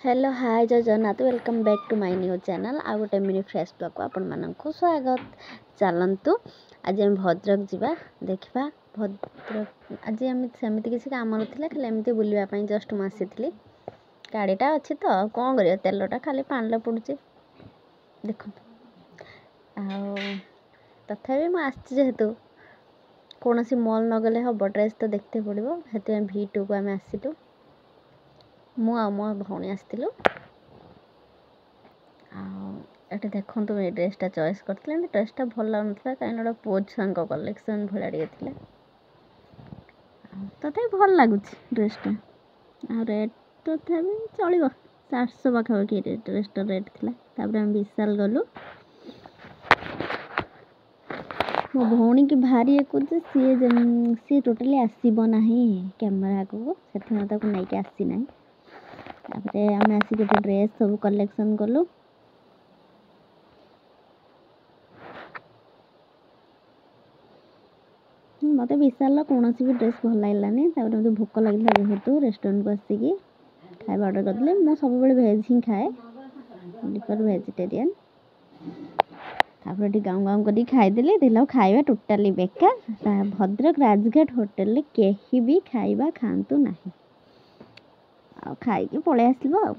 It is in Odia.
Hello hi, Jai Jagannath. Welcome back to my new channel. ଆଉ ଗୋଟେ ମିନି ଫ୍ରେଶ୍ ବ୍ଲଗ୍କୁ ଆପଣମାନଙ୍କୁ ସ୍ୱାଗତ। ଚାଲନ୍ତୁ, ଆଜି ଆମେ ଭଦ୍ରକ ଯିବା, ଦେଖିବା ଭଦ୍ରକ। ଆଜି ଆମେ ସେମିତି କିଛି କାମ ନଥିଲା, ଖାଲି ଏମିତି ବୁଲିବା ପାଇଁ ଜଷ୍ଟ ମୁଁ ଆସିଥିଲି। ଗାଡ଼ିଟା ଅଛି ତ ଆଉ କ'ଣ କରିବା, ତେଲଟା ଖାଲି ପାଣିରେ ପଡ଼ୁଛି ଦେଖନ୍ତୁ। ଆଉ ତଥାପି ମୁଁ ଆସିଛି ଯେହେତୁ, କୌଣସି ମଲ୍ ନଗଲେ ହେବ? ଡ୍ରେସ୍ ତ ଦେଖିତେ ପଡ଼ିବ। ସେଥିପାଇଁ ଭି ଟୁକୁ ଆମେ ଆସିଲୁ, ମୁଁ ଆଉ ମୋ ଭଉଣୀ ଆସିଥିଲୁ। ଆଉ ଏଠି ଦେଖନ୍ତୁ, ମୁଁ ଏ ଡ୍ରେସ୍ଟା ଚଏସ୍ କରିଥିଲି। ଏମିତି ଡ୍ରେସ୍ଟା ଭଲ ଲାଗୁନଥିଲା, କାହିଁକିନା ଗୋଟେ ପୁଅ ଛୁଆଙ୍କ କଲେକ୍ସନ୍ ଭଳିଆ ଟିକେ ଥିଲା। ଆଉ ତଥାପି ଭଲ ଲାଗୁଛି ଡ୍ରେସ୍ଟା। ଆଉ ରେଟ୍ ତଥାପି ଚଳିବ, 400 ପାଖାପାଖି ଡ୍ରେସ୍ଟା ରେଟ୍ ଥିଲା। ତାପରେ ଆମେ ବିଶାଲ ଗଲୁ। ମୋ ଭଉଣୀକି ଭାରି ଯେ ସିଏ ଟୋଟାଲି ଆସିବ ନାହିଁ କ୍ୟାମେରା ଆଗକୁ, ସେଥିପାଇଁ ତାକୁ ନେଇକି ଆସିନାହିଁ। ତାପରେ ଆମେ ଆସିକି ଗୋଟେ ଡ୍ରେସ୍ ସବୁ କଲେକ୍ସନ୍ କଲୁ। ମୋତେ ବିଶାଲର କୌଣସି ବି ଡ୍ରେସ୍ ଭଲ ଲାଗିଲାନି। ତାପରେ ମୋତେ ଭୋକ ଲାଗିଥିଲା ଯେହେତୁ, ରେଷ୍ଟୁରାଣ୍ଟକୁ ଆସିକି ଖାଇବା ଅର୍ଡ଼ର କରିଦେଲି। ମୁଁ ସବୁବେଳେ ଭେଜ୍ ହିଁ ଖାଏ, ପ୍ରିଫର୍ ଭେଜିଟେରିଆନ୍। ତାପରେ ଏଠି ଗାଉଁ ଗାଉଁ କରିକି ଖାଇଦେଲି। ଦେଖିଲା ଖାଇବା ଟୋଟାଲି ବେକାର। ଭଦ୍ରକ ରାଜଘାଟ ହୋଟେଲରେ କେହି ବି ଖାଇବା ଖାଆନ୍ତୁ ନାହିଁ। ଆଉ ଖାଇକି ପଳେଇ ଆସିଲୁ ଆଉ।